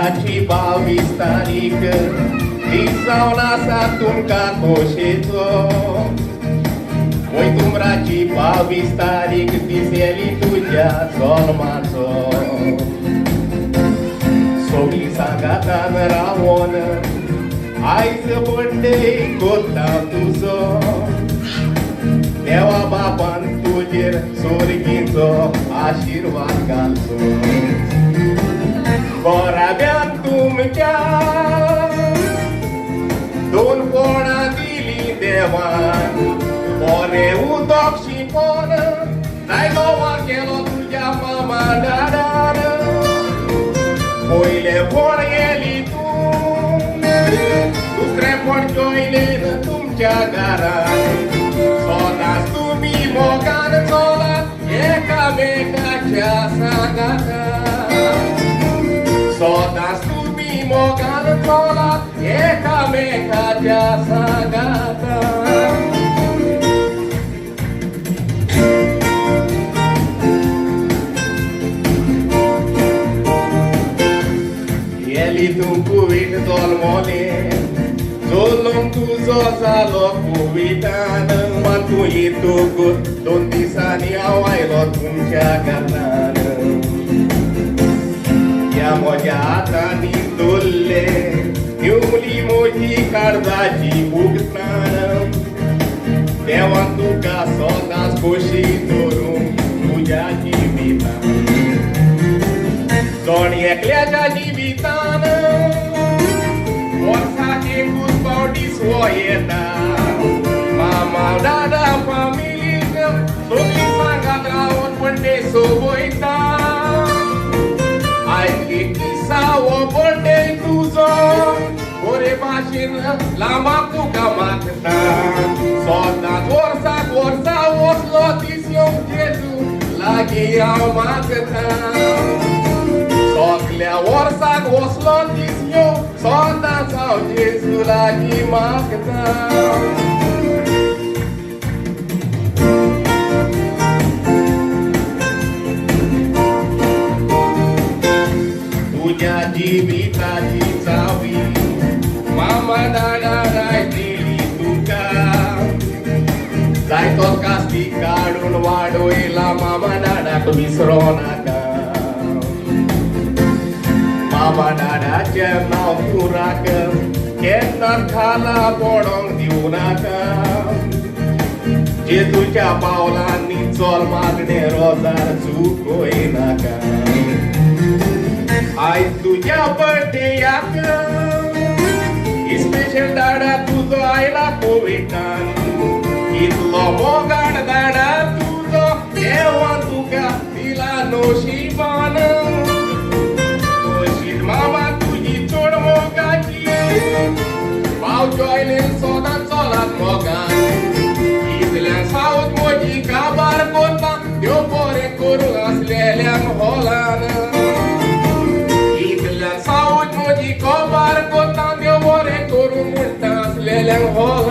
बर्थडेयाची 22 तारीख दीस जावन आसा तुमकां खोशेचो. वय तुमराची 22 तारीख दीस येली तुज्या जल्माचो. सगळीं सांगातान रावोन आयज बर्थडे कोत्ता तुजो. देवा बापान तुजेर सोर्गीचो आशिर्वाद घालचो. गोराब्यान तुमच्या दोन पोणां दिली देवान. बरें उदक शिंपोन जायतो वार केलो तुज्या मामा डाडान. पयलें फोण गेली तूं, दुसरें फोण जॉयलेन तुमच्या घरान. सदांच तुमी मोगान चलात एकामेकाच्या सांगातान. सदांच तुमी मोगान चलात एकामेकाच्या सांगातान. येली तूं कुवीट जल्मलें, जल्म तुजो जालो कुविटान. मान तूं येतकूच 2 दिसांनी हांव आयलो तुमच्या घरान. ह्या म्हज्या हातांनी दवरले न्यूली म्हजी काळजाची उगतान. देवान तुका सदांच खोशी दवरूं तुज्या जिवितान. जण एकल्याच्या जिवितान वर्साक एकूच फावट दीस हो येता. मामा दादा फामिलीक सगळीं सांगात रावन बर्थडे सोबयता. आयज एक दिसा हो बर्थडे तुजो बरे भाशेन लांबाक तुका मागता. सदांच वर्साक वर्सा वसलो दीस येवंक जेजू लागीं हांव मागता. सगल्या वर्साक वसलो दीस येवंक सदांच हांव जेजू लागीं मागता. तुज्या जिविताची चावी मामा दादा दिली तुका. जायतो कास्ती काडून वाडयला मामा डाडाक विसरो नाका. मामा डाडाचें नांव तूं राख, केन्ना खाला पडोंक दिवं नाका. जेजूच्या पावलांनी चल मागणें रोजार चुकोय नाका. आयज तुज्या बर्थडेयाक स्पेशल डाडा तुजो आयला कोविडान. इतलो मोगाड डाडा तुजो देवान तुका दिला नशिबान. नशीब मामा तुजी चड मोगाची, भाव जॉयलेन सदांच चलात मोगान. इतल्यान सावत म्हजी काबार कोरता देव बरें करूं आसलेल्यांक हॉलान. इतल्यान सावत म्हजी काबार कोरता देव बरें करूं म्हणटा आसलेल्यांक हॉलान.